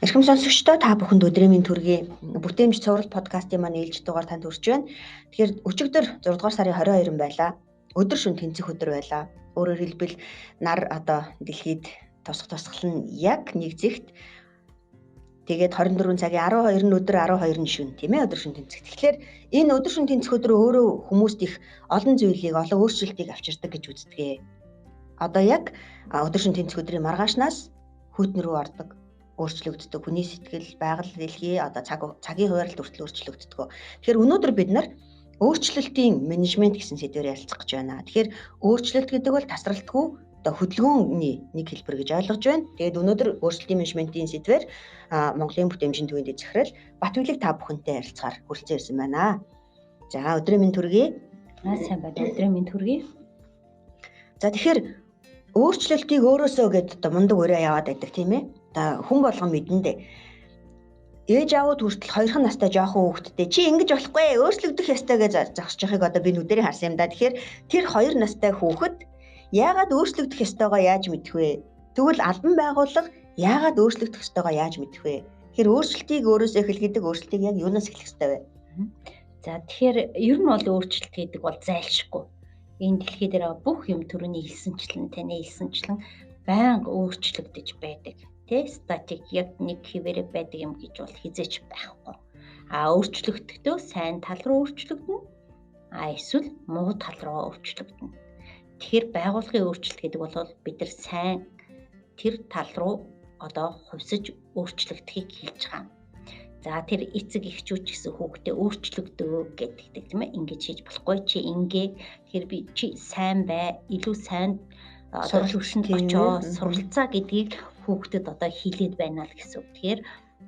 Эрхэм сонсогчдоо, та бүхэнд өдрийн мэнд хүргэе. Бүтээмж цуврал подкастын маань ээлжит дугаар танд хүрч байна. Тэгэхээр өчигдөр 6 дугаар сарын 22-нд байлаа. Өдөр шөнө тэнцэх өдөр байлаа. Өөрөөр хэлбэл нар одоо дэлхийд тусах тусгал нь яг нэг зэгт, тэгээд 24 цагийн 12 нь өдөр, 12 нь шөнө, тийм ээ, өдөр шөнө тэнцэх. Тэгэхээр энэ өдөр шөнө тэнцэх өдөр өөрөө хүмүүст их олон зүйлийг, олон өөрчлөлтийг авчирдаг гэж үздэг. Одоо яг өдөр шөнө тэнцэх өдрийн маргаашнаас хүйтэн рүү ордог, өөрчлөгддөг. Хүний сэтгэл, байгаль, дэлхий, одоо цагийн хуваарлалт хүртэл өөрчлөгддөг. Тэгэхээр өнөөдөр бид нар өөрчлөлтийн менежмент гэсэн сэдвээр ярилцах гэж байна. Тэгэхээр өөрчлөлт гэдэг бол тасралтгүй одоо хөдөлгөөний нэг хэлбэр гэж ойлгож байна. Тэгээд өнөөдөр өөрчлөлтийн менежментийн сэдвээр Монголын бүтээмжийн төвийн дэд захирал Батбилэг та бүхэнтэй ярилцахаар хүрэлцэн ирсэн байна. За, өдрийн мэнд хүргэе. Сайн байна. Өдрийн мэнд хүргэе. За, тэгэхээр өөрчлөлтийг өөрөөсөө гээд одоо мундаг өрөө яваад байдаг, тийм ээ. Одоо хүн болгон мэдэндээ. Ээж аавууд хүртэл 2 настай жоохон хүүхэдтэй чи ингэж болохгүй, өөрчлөгдөх ёстой гэж зогсож байгааг одоо би нүдэрээ харсан юм да. Тэгэхээр тэр 2 настай хүүхэд яагаад өөрчлөгдөх ёстойгоо яаж мэдэх вэ? Тэгвэл албан байгууллага яагаад өөрчлөгдөх ёстойгоо яаж мэдэх вэ? Тэгэхээр өөрчлөлтийг өөрөөсөө эхэл гэдэг, өөрчлөлтийг яг юунаас эхлэх ёстой вэ? За, тэгэхээр ер нь бол өөрчлөлт гэдэг бол зайлшгүй. Энэ дэлхий дээр бүх юм төрөний хэлсэнчлэн, таны хэлсэнчлэн байнга өөрчлөгдөж байдаг. Тэ, статик яг нэг хэвээрээ байдаг юм гэж бол хизээч байхгүй. А өөрчлөгдөхдөө сайн тал руу өөрчлөгдөнө, а эсвэл муу тал руу өөрчлөгдөнө. Тэгэхээр байгууллагын өөрчлөлт гэдэг бол бид нар сайн тэр тал руу одоо хувьсаж өөрчлөгдөхийг хэлж байгаа. За, тэр эцэг эхчүүд ч гэсэн хүүхдээ өөрчлөгдөө гэдэг, тийм ээ, ингэж хийж болохгүй, чи ингээ, тэгэхээр би чи сайн бай, илүү сайн одоо төвшөнд очоо суралцаа гэдгийг хүүхдэд одоо хилээд байна л гэсэн үг. Тэгэхээр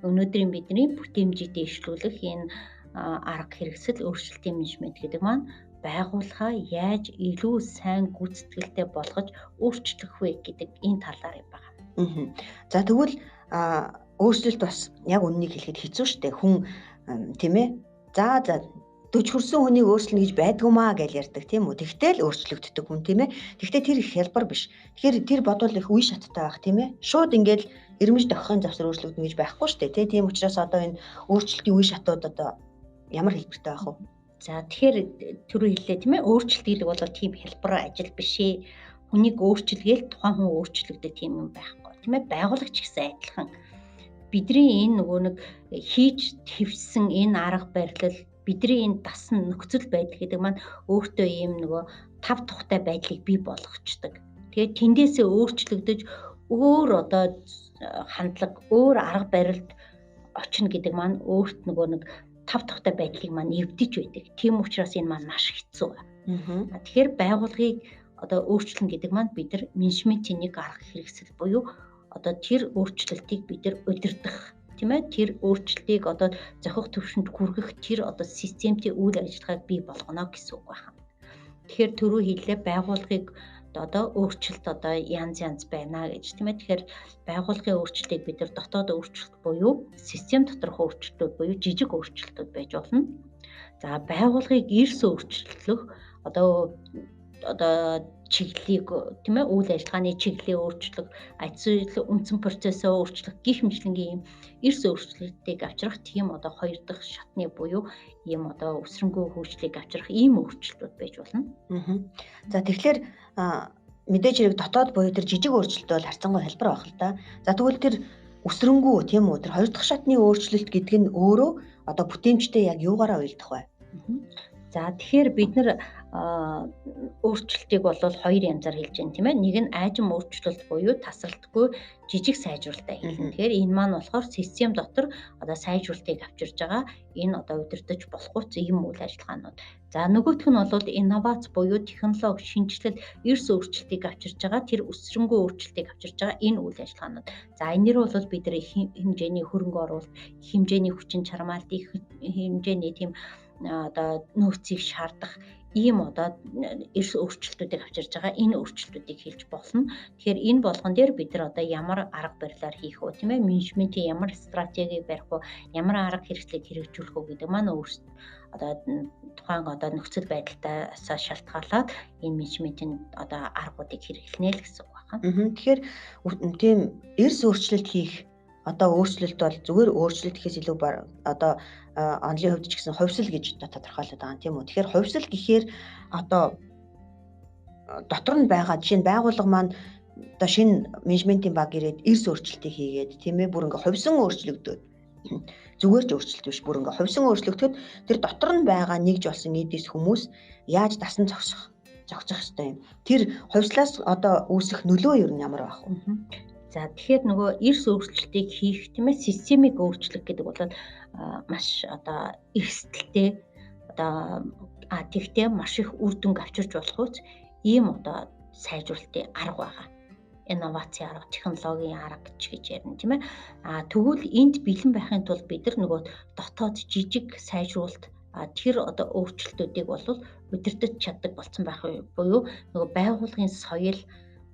өнөөдрийн бидний бүтээмжийг дэвшлүүлэх энэ арга хэрэгсэл өөрчлөлтийн менежмент гэдэг маань байгууллагаа яаж илүү сайн гүйцэтгэлтэй болгож өөрчлөх вэ гэдэг энэ талаар юм байна. За, тэгвэл өөрчлөлт бас яг үннийг хэлэхэд хэцүү шттэ. Хүн, тийм ээ. За 40 хүрсэн хүнийг өөрчлөнө гэж байдгүй маа гэж ярьдаг, тийм үү? Тэгтэл өөрчлөгддөг хүн, тийм ээ. Тэгтээ тэр их хялбар биш. Тэгэхээр тэр бодвол их үе шаттай байх, тийм ээ. Шууд ингээл ирмэж дохихын завсар өөрчлөгдөнө гэж байхгүй шттэ, тий. Тийм учраас одоо энэ өөрчлөлтийн үе шатууд одоо ямар хэлбэртэй байх вэ? За, тэгэхээр түрүү хэллээ, тийм ээ. Өөрчлөлт гэдэг бол тийм хялбар ажил биш ээ. Хүнийг өөрчилгээл тухайн хүн өөрчлөгдөг тийм юм байхгүй, тийм ээ. Байгуулагч гэсэн адилхан. Бидний энэ нөгөө нэг хийж твсэн энэ арга барил, бидний энэ дасан нөхцөл байдал гэдэг маань өөртөө ийм нөгөө тав тухтай байдлыг бий болгочдөг. Тэгээд тэндээсээ өөрчлөгдөж өөр одоо хандлага, өөр арга барилд очино гэдэг маань өөрт нөгөө нэг тав тухтай байдлыг маань эвдэж байдаг. Тийм учраас энэ маань маш хэцүү. Тэгэхээр байгууллагыг одоо өөрчлөн гэдэг маань бид нар менежментийн нэг арга хэрэгсэл буюу одоо тэр өөрчлөлтийг бид нар удирдах, тийм ээ, тэр өөрчлөлтийг одоо зохих төвшөнд хүргэх тэр одоо системтэй үйл ажиллагааг бий болгоно гэсэн үг байна. Тэгэхээр түрүү хэллээ, байгууллагыг одоо өөрчлөлт одоо янз янз байна гэж, тийм ээ. Тэгэхээр байгууллагын өөрчлөлтийг бид нар дотоод өөрчлөлт буюу систем доторх өөрчлөлтүүд буюу жижиг өөрчлөлтүүд байж болно. За, байгууллагыг эрс өөрчлөх одоо чиглэлийг, тийм ээ, үйл ажиллагааны чиглэлийг өөрчлөх, ажил үндсэн процессоо өөрчлөх гих мэтчилэнгийн ийм эрс өөрчлөлтийг авчрах тийм одоо хоёр дахь шатны буюу ийм одоо өсрөнгөө хөгжлийг авчрах ийм өөрчлөлтүүд байж болно. За, тэгэхээр мэдээж хэрэг дотоод буюу тэр жижиг өөрчлөлт бол харьцангуй хялбар байх л да. За, тэгвэл тэр өсрөнгөө, тийм үү, тэр хоёр дахь шатны өөрчлөлт гэдэг нь өөрөө одоо бүтээмжтэй яг юугаараа уялдах вэ? За, тэгэхээр бид нар өөрчлөлтийг бол хоёр янзаар хэлж байна, тийм ээ. Нэг нь айжим өөрчлөлт буюу тасралтгүй жижиг сайжруулалтаа хэлнэ. Тэгэхээр энэ маань болохоор систем дотор одоо сайжруулалтыг авчирж байгаа энэ одоо удирдах болохгүй ийм үйл ажиллагаанууд. За, нөгөөх нь бол инновац буюу технологи, шинэчлэл, эрс өөрчлөлтийг авчирж байгаа тэр өсрөнгөө өөрчлөлтийг авчирж байгаа энэ үйл ажиллагаанууд. За, энээр бол бид нар их хэмжээний хөрөнгө оруулалт, их хэмжээний хүчин чармаалт, их хэмжээний тийм одоо нөөцийг шаардах ийм одоо эрс өөрчлөлтүүдийг авчирж байгаа энэ өөрчлөлтүүдийг хэлж болно. Тэгэхээр энэ болгон дээр бид нар одоо ямар арга барилаар хийх вэ, тийм ээ, менежментийн ямар стратегийг барих вэ, ямар арга хэрэгслийг хэрэгжүүлэх үү гэдэг маань одоо тухайн одоо нөхцөл байдалтаас шалтгаалаад энэ менежментийн одоо аргуудыг хэрэглэнэ л гэсэн үг байна. Тэгэхээр тийм эрс өөрчлөлт хийх Одоо өөрчлөлт бол зүгээр өөрчлөлт гэхээс илүү одоо онлын хувьд ч гэсэн хувьсал гэж тодорхойлоод байгаа юм, тийм үү. Тэгэхээр хувьсал гэхээр одоо дотор нь байгаа, жишээ нь байгууллага маань одоо шинэ менежментийн баг ирээд эрс өөрчлөлтийг хийгээд, тийм ээ, бүр ингээ хувьсан өөрчлөгдөөд, зүгээр ч өөрчлөлт биш, бүр ингээ хувьсан өөрчлөгдөхөд тэр дотор нь байгаа нэгж болсон эдис хүмүүс яаж дасан зохицох ёстой юм. Тэр хувьслаас одоо үүсэх нөлөө ер нь ямар байх вэ? За, тэгэхээр нөгөө эрс өөрчлөлтийг хийх, тийм ээ, системийг өөрчлөх гэдэг бол маш одоо эрсдэлтэй, одоо тэгтээ маш их үр дүнг авчирч болох үс ийм одоо сайжруулалтын арга байгаа. Инновацийн арга, технологийн арга гэж ярина, тийм ээ. Тэгвэл энд бэлэн байхын тулд бид нар нөгөө дотоод жижиг сайжруулалт, тэр одоо өөрчлөлтүүдийг бол удирдах чаддаг болсон байх буюу нөгөө байгууллагын соёл,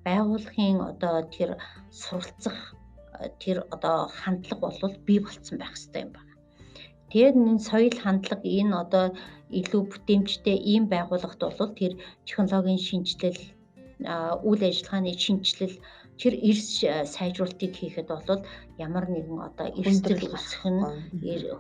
байгууллагын одоо тэр суралцах тэр одоо хандлага бол бий болцсон байх хэрэгтэй юм байна. Тэгээд энэ соёл, хандлага, энэ одоо илүү бүтээмжтэй ийм байгууллагт бол тэр технологийн шинэчлэл, үйл ажиллагааны шинэчлэл, тэр эрс сайжруулалтыг хийхэд бол ямар нэгэн одоо эрсдэл үүсэх нь,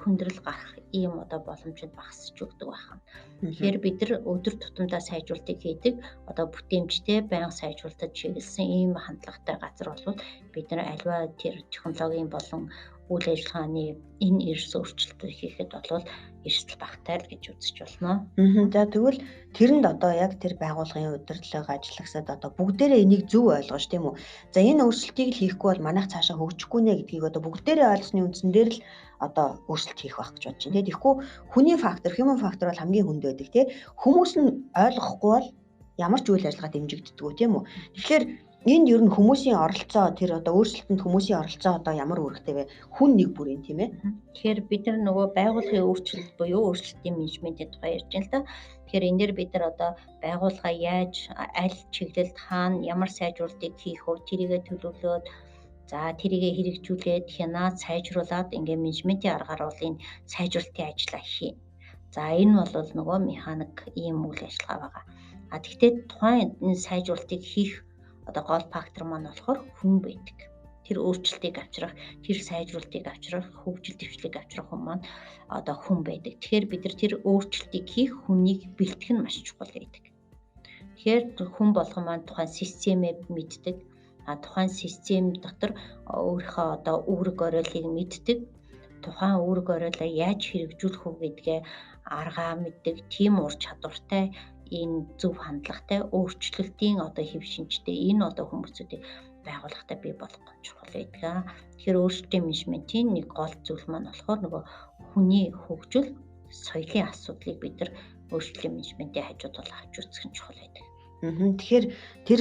хүндрэл гарах ийм одоо боломжид багасч өгдөг байна. Тэгэхээр бид нар өдөр тутамдаа сайжруулалтыг хийдэг, одоо бүтээмжтэй, байнга сайжруулалтад чиглэсэн ийм хандлагатай газар бол бид нар альва тэр технологийн болон үйл ажиллагааны энэ эрс өөрчлөлтийг хийхэд бол эрсдэл багатай л гэж үзэж болно. За, тэгвэл тэрэнд одоо яг тэр байгууллагын удирдлага, ажиллагсад одоо бүгдээрээ энийг зөв ойлгож, тийм үү? За, энэ өөрчлөлтийг л хийхгүй бол манайх цаашаа хөгжихгүй нэ гэдгийг одоо бүгдээрээ ойлгосны үндсэн дээр л одоо өөрчлөлт хийх байх гэж бодож байна. Тэгэхгүй хүний фактор, human factor бол хамгийн хүнд байдаг, тий. Хүмүүс нь ойлгохгүй бол ямар ч үйл ажиллагаа дэмжигддэггүй, тийм үү? Тэгэхээр энд ер нь хүмүүсийн оролцоо, тэр одоо өөрчлөлтөнд хүмүүсийн оролцоо одоо ямар үүрэгтэй вэ? Хүн нэг бүрийн, тийм ээ. Тэгэхээр бид нар нөгөө байгууллагын өөрчлөлт буюу өөрчлөлтийн менежментийн тухай ярьж байна л да. Тэгэхээр энэ дээр бид нар одоо байгууллага яаж, аль чиглэлд, хаана ямар сайжруулалтыг хийх вэ? Тэрийгэ төлөвлөөд, за, тэрийгэ хэрэгжүүлээд, хянаад, сайжруулад, ингээ менежментийн аргаар бол энэ сайжруулалтын ажлаа хий. За, энэ бол нөгөө механик ийм үйл ажиллагаа байгаа. Тэгтээ тухайн энэ сайжруулалтыг хийх одоо гол фактор маань болохоор хүн байдаг. Тэр өөрчлөлтийг авчрах, тэр сайжруулалтыг авчрах, хөгжил дэвшлийг авчрах хүн маань одоо хүн байдаг. Тэгэхээр бид нар тэр өөрчлөлтийг хийх хүнийг бэлтгэх нь маш чухал байдаг. Тэгэхээр хүн болгон маань тухайн системээ мэддэг. Тухайн систем дотор өөрийнхөө одоо үүрэг оройлыг мэддэг. Тухайн үүрэг оройлоо яаж хэрэгжүүлэх үү гэдгээ аргаа мэддэг. Тийм ур чадвартай, энэ зөв хандлагатай, өөрчлөлтийн одоо хэв шинжтэй энэ одоо хүмүүсүүдийг байгууллагатай бий болгох нь чухал байдаг. Тэгэхээр өөрчлөлтийн менежментийн нэг гол зүйл маань болохоор нөгөө хүний хөгжил, соёлын асуудлыг бид нар өөрчлөлтийн менежментийн хажууд бол авч үзэх нь чухал байдаг. Тэгэхээр тэр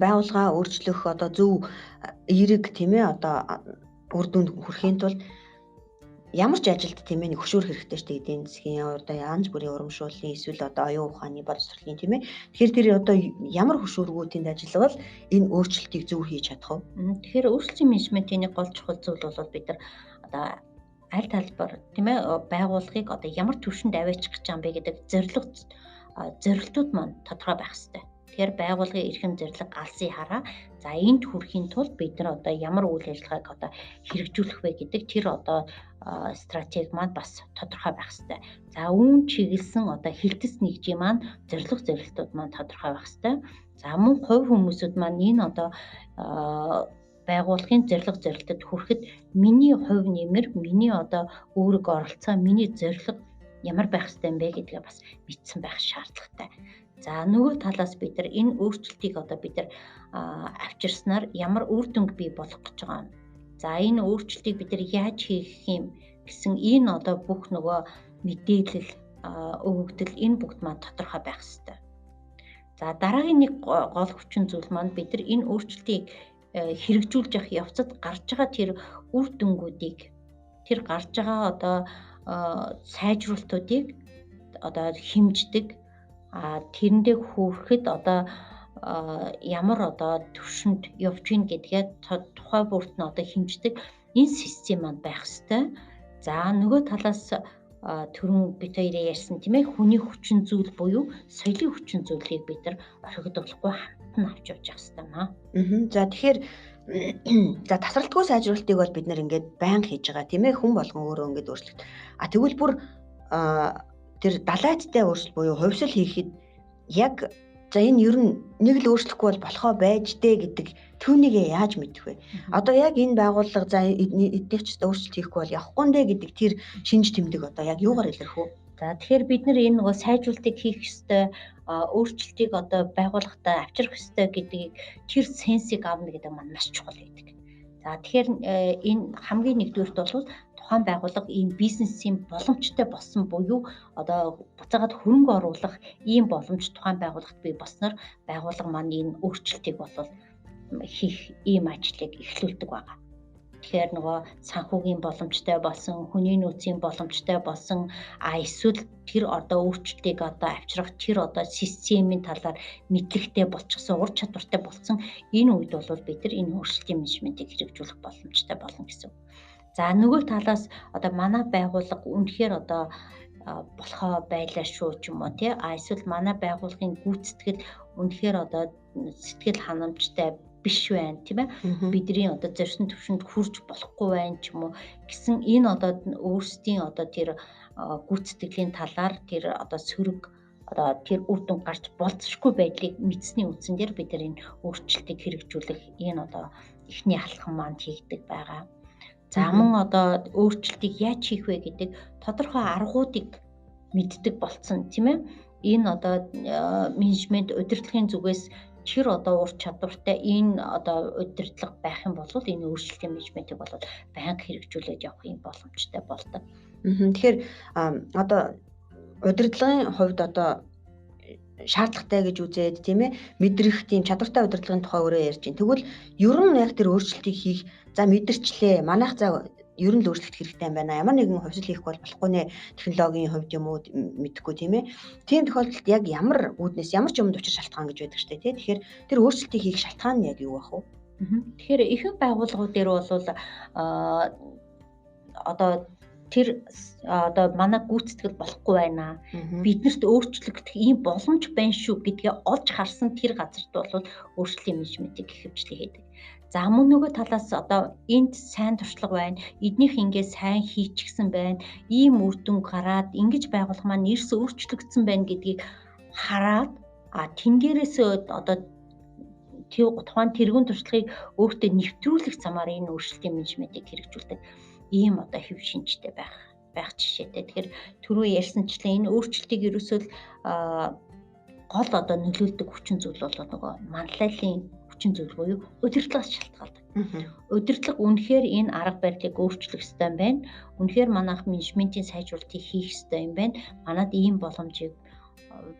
байгууллага өөрчлөх одоо зөв эерэг, тийм ээ, одоо үр дүнд хүрэхийн тулд ямар ч ажилд, тийм ээ, нэг хөшүүр хэрэгтэй шүү дээ. Эдийн засгийн, одоо янз бүрийн урамшууллын, эсвэл одоо оюун ухааны, боловсролын, тийм ээ. Тэгэхээр тэр одоо ямар хөшүүргүүд тэнд ажиллавал энэ өөрчлөлтийг зөв хийж чадах вэ? Тэгэхээр өөрчлөлтийн менежментийн нэг гол чухал зүйл бол бид нар одоо аль талбар, тийм ээ, байгууллагыг одоо ямар түвшинд аваачих гэж байгаа юм бэ гэдэг зорилго, зорилтууд маань тодорхой байх хэрэгтэй. Тэгэхээр байгууллагын эрхэм зорилго галсыг хараа. За, энд хүрэхийн тулд бид нар одоо ямар үйл ажиллагааг одоо хэрэгжүүлэх вэ гэдэг тэр одоо стратеги маань бас тодорхой байх хэрэгтэй. За, үүн чиглэсэн одоо хилтэс нэгжийн маань зорилго, зорилтууд маань тодорхой байх хэрэгтэй. За, мөн хувь хүмүүсүүд маань энэ одоо байгууллагын зорилго, зорилтод хүрэхэд миний хувь нэмэр, миний одоо үүрэг оролцоо, миний зорилго ямар байх ёстой юм бэ гэдгээ бас мэдсэн байх шаардлагатай. За, нөгөө талаас бид нар энэ өөрчлөлтийг одоо бид нар авчирснаар ямар үр дүнг бий болгох гэж байгаа юм. За, энэ өөрчлөлтийг бид нар яаж хийх юм гэсэн энэ одоо бүх нөгөө мэдээлэл, өгөгдөл, энэ бүгд маань тодорхой байх ёстой. За, дараагийн нэг гол хүчин зүйл маань бид нар энэ өөрчлөлтийг хэрэгжүүлж явах явцад гарч байгаа тэр үр дүнгуудыг, тэр гарч байгаа одоо сайжруулалтуудыг одоо хэмждэг, тэрэндээ хүрэхэд одоо ямар одоо төвшөнд явж гин гэдгээ тухай бүрт нь одоо хэмждэг энэ систем маань байх ёстой. За, нөгөө талаас түрүүн бид хоёроо ярьсан, тийм ээ, хүний хүчин зүйл буюу соёлын хүчин зүйлийг бид нар орхигдуулахгүй хамт нь авч явж явах ёстой маа. За, тэгэхээр За тасралтгүй сайжруулалтыг бол бид нэр ингээд байнга хийж байгаа тийм ээ, хүн болгон өөрөө ингээд өөрчлөлт. А тэгвэл бүр тэр далайцтай өөрчлөлт буюу хувьсал хийхэд яг за энэ ер нь нэг л өөрчлөхгүй бол болохоо байж дээ гэдэг түүнийг яаж мэдэх вэ? Одоо яг энэ байгууллага за эднийх ч өөрчлөлт хийхгүй бол явахгүй нэ гэдэг тэр шинж тэмдэг одоо яг юугаар илэрх вэ? За тэгэхээр бид нар энэ нөгөө сайжруулалтыг хийх ёстой, өөрчлөлтийг одоо байгууллагатаа авчрах ёстой гэдгийг тэр сенсийг авна гэдэг маань маш чухал байдаг. За тэгэхээр энэ хамгийн нэгдүгээрт бол тухайн байгууллага ийм бизнесийн боломжтой болсон буюу одоо буцаагаад хөрөнгө оруулах ийм боломж тухайн байгууллагт бий болсноор байгууллага маань энэ өөрчлөлтийг бол хийх ийм ажлыг эхлүүлдэг байгаа. Тэгэхээр нөгөө санхүүгийн боломжтой болсон, хүний нөөцийн боломжтой болсон, а эсвэл тэр одоо өөрчлөлтийг одоо авчрах тэр одоо системийн талаар мэдлэгтэй болчихсон, ур чадвартай болсон энэ үед бол бид нар энэ өөрчлөлтийн менежментийг хэрэгжүүлэх боломжтой болно гэсэн үг. За нөгөө талаас одоо манай байгууллага үнэхээр одоо болохоо байлаа шүү ч юм уу тий, а эсвэл манай байгууллагын гүйцэтгэл үнэхээр одоо сэтгэл ханамжтай биш байна тийм ээ, бидний одоо зорьсон төвшөнд хүрч болохгүй байна ч юм уу гэсэн энэ одоо өөрсдийн одоо тэр гүйцэтгэлийн талаар тэр одоо сөрөг одоо тэр үр дүн гарч болцсохгүй байдлыг мэдсэний үндсэн дээр бид нар энэ өөрчлөлтийг хэрэгжүүлэх энэ одоо эхний алхам маань хийгдэг байгаа. За мөн одоо өөрчлөлтийг яаж хийх вэ гэдэг тодорхой аргуудыг мэддэг болцсон тийм ээ. Энэ одоо менежмент удирдлагын зүгээс тэр одоо ур чадвартай энэ одоо удирдлага байх юм бол энэ өөрчлөлтийн менежментийг бол байнга хэрэгжүүлээд явах юм боломжтой болдог. Тэгэхээр одоо удирдлагын хувьд одоо шаардлагатай гэж үзээд тийм ээ мэдрэх тийм чадвартай удирдлагын тухай өөрөө ярьж байна. Тэгвэл ер нь яг тэр өөрчлөлтийг хийх за мэдэрчлээ. Манайх за ер нь л өөрчлөлт хэрэгтэй юм байна. Ямар нэгэн хувьсэл хийхгүй бол болохгүй нэ. Технологийн хувьд юм уу мэдэхгүй тийм ээ. Тийм тохиолдолд яг ямар үүднээс ямар ч юмд учир шалтгаан гэж байдаг штэ тий. Тэгэхээр тэр өөрчлөлтийг хийх шалтгаан нь яг юу байх вэ? Тэгэхээр ихэнх байгууллагууд дээр бол одоо тэр одоо манай гүйцэтгэл болохгүй байна. Биднэрт өөрчлөгдөх ийм боломж байна шүү гэдгээ олж харсан тэр газарт бол өөрчлөлийн менежментийг ихэвчлэн хийдэг. За мөн нөгөө талаас одоо энд сайн туршлага байна. Эднийх ингээ сайн хийчихсэн байна. Ийм үр дүн гараад ингэж байгууллага маань нэрс өөрчлөгдсөн байна гэдгийг хараад тэнгээрээс одоо тухайн тэргүүн туршлагыг өөртөө нэвтрүүлэх замаар энэ өөрчлөлтийн менежментийг хэрэгжүүлдэг. Ийм одоо хэв шинжтэй байх жишээтэй. Тэгэхээр түрүү ярьсанчлан энэ өөрчлөлтийг ерөөсөө гол одоо нөлөөлдөг хүчин зүйл бол нөгөө манлайллын хүчин зүйл буюу удирдлагаас шалтгаалдаг. Удирдлага үнэхээр энэ арга барилыг өөрчлөх ёстой юм байна. Үнэхээр манайх менежментийн сайжруулалтыг хийх ёстой юм байна. Манад ийм боломжийг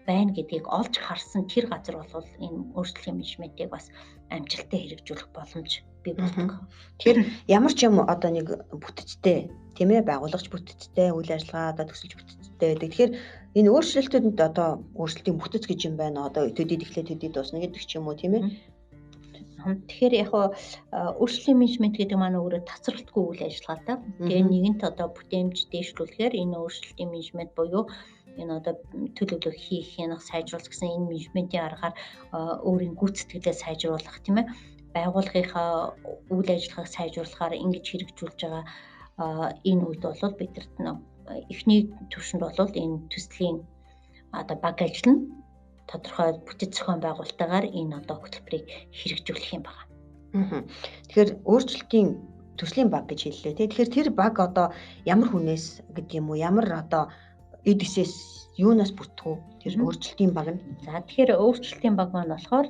байна гэдгийг олж харсан тэр газар бол энэ өөрчлөлийн менежментийг бас амжилттай хэрэгжүүлэх боломж бий болдог. Тэгэхээр ямар ч юм одоо нэг бүтцтэй тийм ээ байгуулагч бүтцтэй, үйл ажиллагаа одоо төсөлж бүтцтэй байдаг. Тэгэхээр энэ өөрчлөлтүүдэнд одоо өөрчлөлтийн бүтэц гэж юм байна. Одоо төдийд эхлээ төдий дуусна гэдэг ч юм уу тийм ээ. Тэгэхээр яг өөрчлөлийн менежмент гэдэг маань өөрөө тасралтгүй үйл ажиллагаатай. Тэгээ нэгэнт одоо бүтээмж дээшлүүлэхээр энэ өөрчлөлтийн менежмент буюу энэ одоо төлөвлөх хийх, янах сайжруулах гэсэн энэ менежментийн аргаар өөрийн гүйцэтгэлээ сайжруулах тийм ээ байгууллагынхаа үйл ажиллагааг сайжруулахаар ингэж хэрэгжүүлж байгаа энэ үед бол бидэрт эхний түвшинд бол энэ төслийн одоо баг ажил нь тодорхой бүтэц зохион байгуулалтаагаар энэ одоо хөтөлбөрийг хэрэгжүүлэх юм байна. Тэгэхээр өөрчлөлтийн төслийн баг гэж хэллээ тий. Тэгэхээр тэр баг одоо ямар хүнээс гэдэг юм уу, ямар одоо эд эсээс юунаас бүтэх үү тэр өөрчлөлтийн баг нь? За тэгэхээр өөрчлөлтийн баг маань болохоор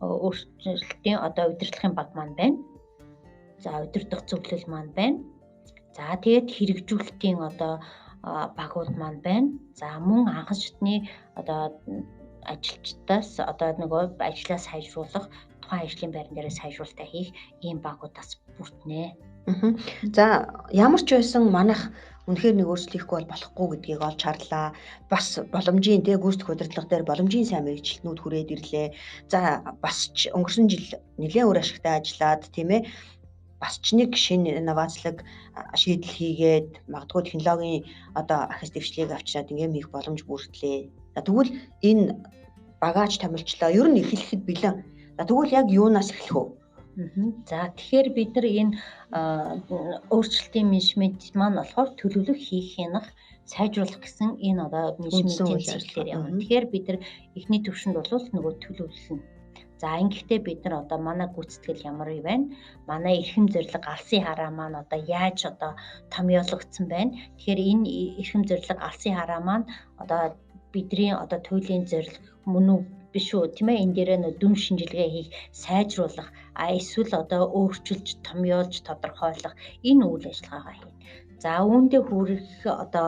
өөрчлөлтийн одоо удирдлагын баг маань байна. За удирдах зөвлөл маань байна. За тэгээд хэрэгжүүлэлтийн одоо багууд маань байна. За мөн анхан шатны одоо ажилчдаас одоо нөгөө ажлаа сайжруулах тухайн ажлын байран дээрээ сайжруулалтаа хийх ийм багуудаас бүрднэ. За ямар ч байсан манайх үнэхээр нэг өөрчлөлт хийхгүй бол болохгүй гэдгийг олж харлаа. Бас боломжийн тэ гүйцэтгэх удирдлага дээр боломжийн сайн мэргэжилтнүүд хүрээд ирлээ. За бас ч өнгөрсөн жил нэлээд үр ашигтай ажиллаад тийм ээ бас ч нэг шинэ инновацлог шийдэл хийгээд магадгүй технологийн одоо ахис дэвшлийг авчираад ингээм хийх боломж бүрдлээ. За тэгвэл энэ багаж томилчлоо. Ер нь эхлэхэд бэлэн. За тэгвэл яг юунаас эхлэх вэ? За тэгэхээр бид нар энэ өөрчлөлтийн менежмент маань болохоор төлөвлөх, хийх, хянах, сайжруулах гэсэн энэ одоо менежментийн чиглэлээр явна. Тэгэхээр бид нар эхний түвшинд бол нөгөө төлөвлөлнө. За ингэхдээ бид нар одоо манай гүйцэтгэл ямар юм байна? Манай эрхэм зорилго, алсын хараа маань одоо яаж одоо томьёологдсон байна? Тэгэхээр энэ эрхэм зорилго, алсын хараа маань одоо бидний одоо туйлын зорилго мөн үү биш үү, тийм ээ, энэ дээрээ нөө дүн шинжилгээ хийх, сайжруулах, а эсвэл одоо өөрчилж, томьёолж, тодорхойлох энэ үйл ажиллагаагаа хийнэ. За үүндээ хүрэх одоо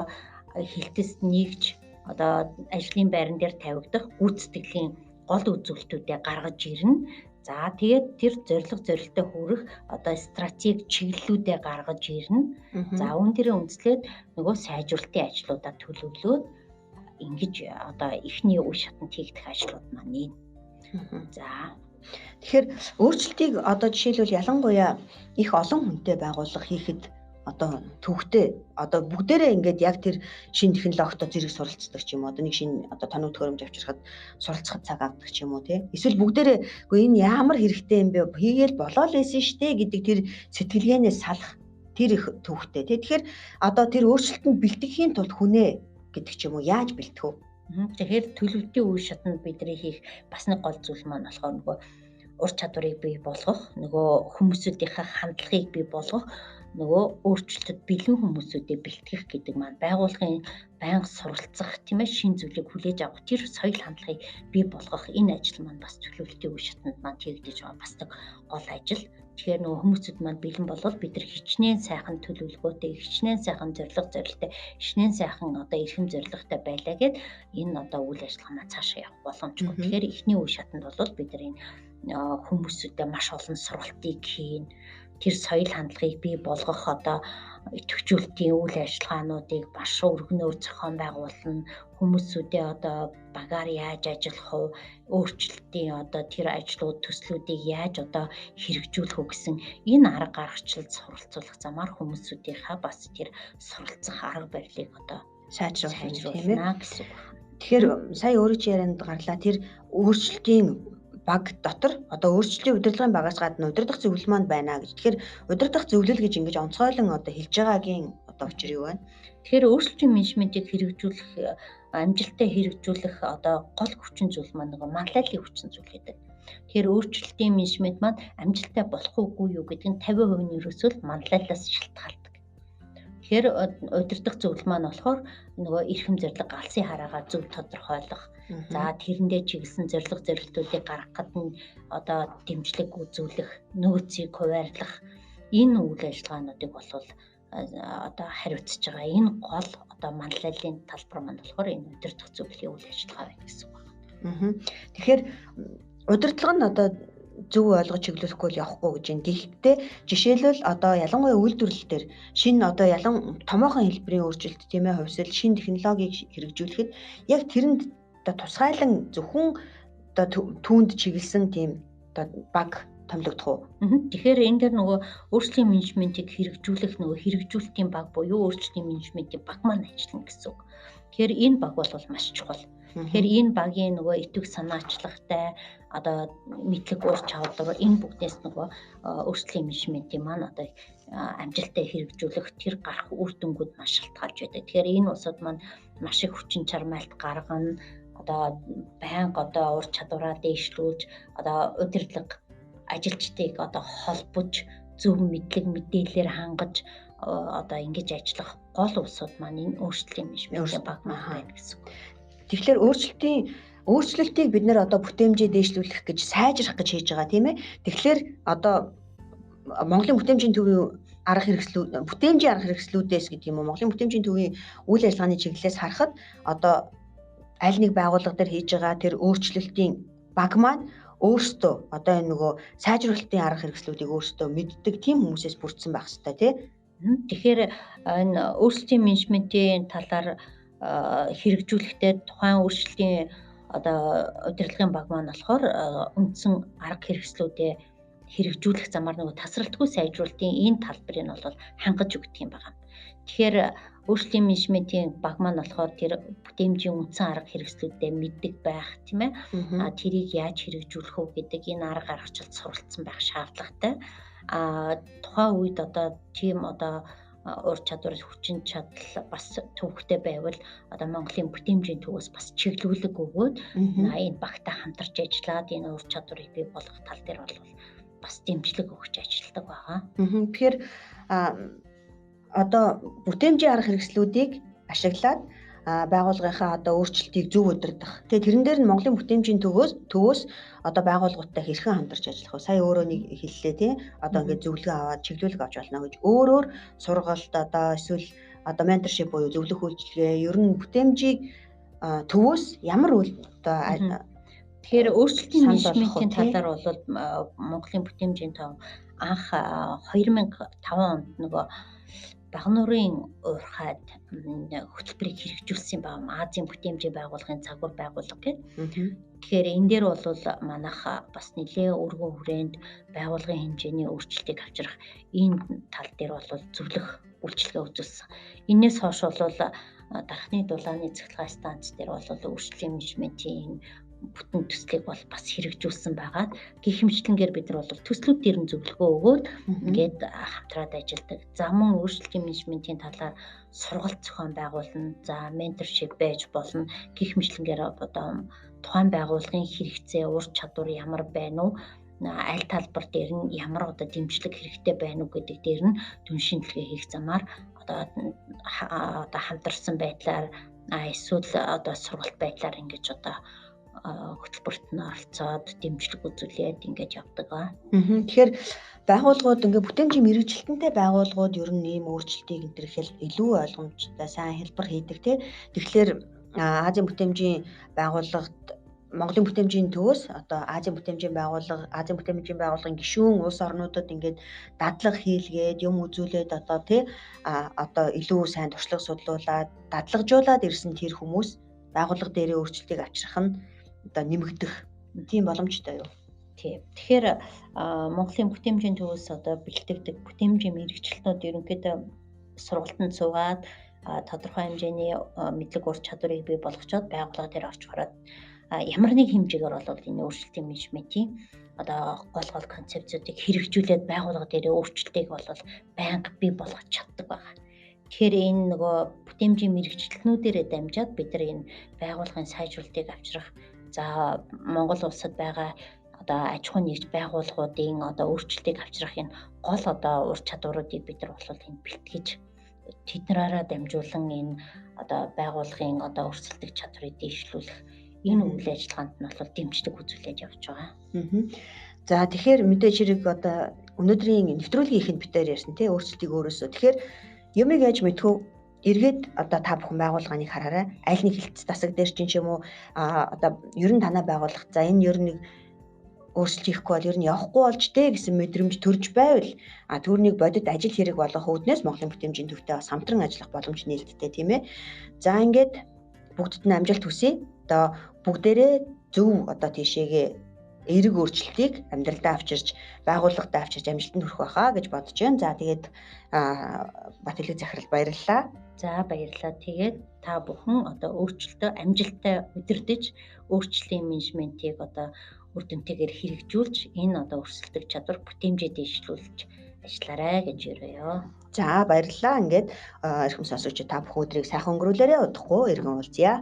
хилтэс нэгж одоо ажлын байран дээр тавигдах гүйцэтгэлийн гол үзүүлэлтүүдээ гаргаж ирнэ. За тэгээд тэр зорилго зорилттой хүрэх одоо стратеги чиглэлүүдээ гаргаж ирнэ. За үүн дээрээ үндэслээд нөгөө сайжруулалтын ажлуудаа төлөвлөөд ингэж одоо эхний үе шатанд хийгдэх ажлууд маань энэ. За тэгэхээр өөрчлөлтийг одоо жишээлбэл ялангуяа их олон хүнтэй байгууллага хийхэд одоо төвхтэй одоо бүгдээрээ ингээд яг тэр шинэ технологитой зэрэг суралцдаг ч юм уу, одоо нэг шинэ одоо тоног төхөөрөмж авчирхад суралцахад цаг авдаг ч юм уу, тий. Эсвэл бүгдээрээ үгүй энэ ямар хэрэгтэй юм бэ, хийгээл болоо л байсан штэ гэдэг тэр сэтгэлгээнээс салах тэр их төвхтэй, тий. Тэгэхээр одоо тэр өөрчлөлтөнд бэлтгэхийн тулд хүнээ гэдэг ч юм уу, яаж бэлтгэв вэ? Тэгэхээр төлөвлөлтийн үе шатанд бидний хийх бас нэг гол зүйл маань болохоор нөгөө ур чадварыг бий болгох, нөгөө хүмүүсүүдийнхээ хандлагыг бий болгох, нөгөө өөрчлөлтөд бэлэн хүмүүсүүдээ бэлтгэх гэдэг маань байгууллагын байнга суралцах, тийм ээ, шин зүйлийг хүлээж авах тэр соёл хандлагыг бий болгох энэ ажил маань бас төлөвлөлтийн үе шатанд маань хийгдэж байгаа бас нэг гол ажил. Тэгэхээр нөгөө хүмүүсүүд маань бэлэн болвол бид нар хичнээн сайхан төлөвлөгөөтэй, хичнээн сайхан зорилго зорилттой, хичнээн сайхан одоо эрхэм зорилготой байлаа гэд энэ одоо үйл ажиллагаа маань цаашаа явах боломжгүй. Тэгэхээр эхний үе шатанд бол бид нар энэ хүмүүсүүдэд маш олон сургалтыг хийн, тэр соёл хандлагыг бий болгох одоо идэвхжүүлэлтийн үйл ажиллагаануудыг маш өргөнөөр зохион байгуулна. Хүмүүсүүдээ одоо багаар яаж ажиллах вэ? Өөрчлөлтийн одоо тэр ажлууд, төслүүдийг яаж одоо хэрэгжүүлэх үү гэсэн энэ арга гаргачлал суралцуулах замаар хүмүүсүүдийнхаа бас тэр суралцах арга барилыг одоо сайжруулна гэсэн үг. Тэгэхээр сая өөрөө чи ярианд гарлаа, тэр өөрчлөлтийн баг дотор одоо өөрчлөлийн удирдлагын багаас гадна удирдах зөвлөл маань байна гэж. Тэгэхээр удирдах зөвлөл гэж ингэж онцгойлон одоо хэлж байгаагийн одоо учир юу вэ? Тэгэхээр өөрчлөлтийн менежментийг хэрэгжүүлэх, амжилттай хэрэгжүүлэх одоо гол хүчин зүйл маань нөгөө манлайллын хүчин зүйл гэдэг. Тэгэхээр өөрчлөлтийн менежмент маань амжилттай болох уугүй юу гэдэг нь 50% нь ерөөсөө л манлайллаас шалтгаалдаг. Тэгэхээр удирдах зөвлөл маань болохоор нөгөө эрхэм зорилго, алсын хараагаа зөв тодорхойлох, за тэрэндээ чиглэсэн зорилго зорилтуудыг гаргахад нь одоо дэмжлэг үзүүлэх, нөөцийг хуваарлах энэ үйл ажиллагаануудыг болвол одоо хариуцж байгаа энэ гол одоо манлайллын талбар маань болохоор энэ удирдах зөвлөлийн үйл ажиллагаа байна гэсэн үг байна. Тэгэхээр удирдлага нь одоо зөв ойлгож чиглүүлэхгүй л явахгүй гэж байна. Гэхдээ жишээлбэл одоо ялангуяа үйлдвэрлэл дээр шинэ одоо ялан томоохон хэлбэрийн өөрчлөлт, тийм ээ, хувьсэл, шинэ технологиг хэрэгжүүлэхэд яг тэрэнд одоо тусгайлан зөвхөн одоо түүнд чиглэсэн тийм одоо баг томилогдох уу? Тэгэхээр энэ дээр нөгөө өөрчлөлийн менежментийг хэрэгжүүлэх нөгөө хэрэгжүүлэлтийн баг буюу өөрчлөлийн менежментийн баг маань ажиллана гэсэн үг. Тэгэхээр энэ баг бол маш чухал. Тэгэхээр энэ багийн нөгөө идэвх санаачлагтай одоо мэдлэг ур чадвар энэ бүгдээс нөгөө өөрчлөлийн менежментийн маань одоо амжилттай хэрэгжүүлэх тэр гарах үр дүнгууд маш шалтгаалж байдаг. Тэгэхээр энэ улсууд маань маш их хүчин чармайлт гаргана, одоо байнга одоо ур чадвараа дээшлүүлж, одоо удирдлага ажилчдыг одоо холбож, зөв мэдлэг мэдээлэлээр хангаж одоо ингэж ажиллах гол улсууд маань энэ өөрчлөлийн менежментийн баг маань байна гэсэн үг. Тэгэхээр өөрчлөлтийг бид нэр одоо бүтээмжээ дээшлүүлэх гэж, сайжрах гэж хийж байгаа, тийм ээ. Тэгэхээр одоо Монголын бүтээмжийн төвийн арга хэрэгслүүд, бүтээмжийн арга хэрэгслүүдээс гэдэг юм уу, Монголын бүтээмжийн төвийн үйл ажиллагааны чиглэлээс харахад одоо аль нэг байгууллага дээр хийж байгаа тэр өөрчлөлтийн баг маань өөрсдөө одоо энэ нөгөө сайжруулалтын арга хэрэгслүүдийг өөрсдөө мэддэг тийм хүмүүсээс бүрдсэн байх хэрэгтэй, тий. Тэгэхээр энэ өөрчлөлтийн менежментийн талаар хэрэгжүүлэхдээ тухайн өөрчлөлтийн одоо удирдлагын баг маань болохоор үндсэн арга хэрэгслүүдээ хэрэгжүүлэх замаар нөгөө тасралтгүй сайжруулалтын энэ талбарыг нь бол хангаж өгдөг юм байна. Тэгэхээр Өөрчлөлийн менежментийн баг маань болохоор тэр бүтээмжийн үндсэн арга хэрэгслүүдээ мэддэг байх, тийм ээ. Тэрийг яаж хэрэгжүүлэх үү гэдэг энэ арга аргачлалд суралцсан байх шаардлагатай. Тухайн үед одоо тийм одоо ур чадвар, хүчин чадал бас төвөгтэй байвал одоо Монголын бүтээмжийн төвөөс бас чиглүүлэг өгөөд энэ багтай хамтарч ажиллаад энэ ур чадварыг бий болгох тал дээр бол бас дэмжлэг өгч ажилладаг байгаа. Тэгэхээр одоо бүтээмжийн арга хэрэгслүүдийг ашиглаад байгууллагынхаа одоо өөрчлөлтийг зөв удирдах. Тэгээ тэрэн дээр нь Монголын бүтээмжийн төвөөс одоо байгууллагуудтай хэрхэн хамтарч ажиллах вэ? Сая өөрөө нэг хэллээ тий. Одоо ингээд зөвлөгөө аваад чиглүүлэг авч болно гэж өөрөөр сургалт одоо эсвэл одоо менторшип буюу зөвлөх үйлчилгээ ер нь бүтээмжийг төвөөс ямар үйл одоо тэгэхээр өөрчлөлтийн менежментийн талаар бол Монголын бүтээмжийн төв анх 2005 онд нөгөө Багнуурын уурхайд хөтөлбөрийг хэрэгжүүлсэн юм байна. Азийн бүтээмжийн байгууллагын загвар байгууллага гэх. Тэгэхээр энэ дээр бол манайх бас нэлээ өргөн хүрээнд байгууллагын хэмжээний өөрчлөлтийг авчрах энэ тал дээр бол зөвлөх үйлчилгээ үзүүлсэн. Энээс хойш бол дархны дулааны цахилгаан станц дээр бол өөрчлөлийн менежментийн бүтэн төслийг бол бас хэрэгжүүлсэн байгаа. Гэх мэтчилэнгээр бид нар бол төслүүд дээр нь зөвлөгөө өгөөд ингээд хамтраад ажилладаг. За мөн өөрчлөлтийн менежментийн талаар сургалт зохион байгуулна. За менторшип байж болно. Гэх мэтчилэнгээр одоо тухайн байгууллагын хэрэгцээ, ур чадвар ямар байна уу? Аль талбар дээр нь ямар одоо дэмжлэг хэрэгтэй байна уу гэдэг дээр нь дүн шинжилгээ хийх замаар одоо хамтарсан байдлаар эсвэл одоо сургалт байдлаар ингэж одоо хөтөлбөрт нь оролцоод дэмжлэг үзүүлээд ингэж явдаг. Тэгэхээр байгууллагууд ингээ бүтээмжийн мэргэжилтэнтэй байгууллагууд ер нь ийм өөрчлөлтийг энэ төр илүү ойлгомжтой сайн хэлбэр хийдэг тий. Тэгэхээр Азийн бүтээмжийн байгууллагт Монголын бүтээмжийн төвөөс одоо Азийн бүтээмжийн байгууллага, Азийн бүтээмжийн байгууллагын гишүүн улс орнуудад ингээд дадлага хийлгээд юм үзүүлээд одоо тий одоо илүү сайн туршлага судлуулад дадлагжуулаад ирсэн тэр хүмүүс байгууллага дээрээ өөрчлөлтийг авчрах нь одоо нэмэгдэх тийм боломжтой юу? Тийм. Тэгэхээр Монголын бүтээмжийн төвөөс одоо бэлтгэдэг бүтээмжийн мэргэжилтнүүд ерөнхийдөө сургалтанд суугаад тодорхой хэмжээний мэдлэг ур чадварыг бий болгочоод байгууллага дээр орж хараад ямар нэг хэмжээгээр бол энэ өөрчлөлтийн менежментийн одоо гол гол концепцүүдийг хэрэгжүүлээд байгууллага дээр өөрчлөлтийг бол байнга бий болгож чаддаг байгаа. Тэгэхээр энэ нөгөө бүтээмжийн мэргэжилтнүүдээрээ дамжаад бид нар энэ байгууллагын сайжруулалтыг авчрах, за Монгол улсад байгаа одоо аж ахуйн нэгж байгууллагуудын одоо өөрчлөлтийг авчрах энэ гол одоо ур чадваруудыг бид нар бол энэ бэлтгэж тэднэраараа дамжуулан энэ одоо байгууллагын одоо өрсөлдөх чадварыг дэвшлүүлэх энэ үйл ажиллагаанд нь бол дэмжлэг үзүүлээд явж байгаа. За тэгэхээр мэдээж хэрэг одоо өнөөдрийн нэвтрүүлгийн ихэнд бид нар ярьсан тий өөрчлөлтийг өөрөөсөө. Тэгэхээр юмыг яаж мэдхүү эргээд одоо та бүхэн байгууллагыг хараарай. Аль нэг хилцэх тасаг дээр чинь ч юм уу одоо ер нь танай байгууллага за энэ ер нь нэг өөрчлөлт хийхгүй бол ер нь явахгүй болж дээ гэсэн мэдрэмж төрж байвал түүнийг бодит ажил хэрэг болгох үүднээс Монголын бүтээмжийн төвтэй бас хамтран ажиллах боломж нээлттэй тийм ээ. За ингээд бүгдд нь амжилт хүсье. Одоо бүгдээрээ зөв одоо тийшээгээ эерэг өөрчлөлтийг амьдралдаа авчирч, байгууллагадаа авчирч амжилтанд хүрэх байхаа гэж бодож байна. За тэгээд Батэлэг захирал баярлалаа. За баярлалаа. Тэгээд та бүхэн одоо өөрчлөлтөө амжилттай удирдах, өөрчлөлийн менежментийг одоо үр дүнтэйгээр хэрэгжүүлж энэ одоо өрсөлдөх чадвар бүтээмжээ дэвшлүүлж ажиллаарай гэж өрөөё. За баярлалаа. Ингээд эрхэм сонсогч та бүхэн өдрийг сайхан өнгөрүүлээрэй. Удахгүй эргэн уулзъя.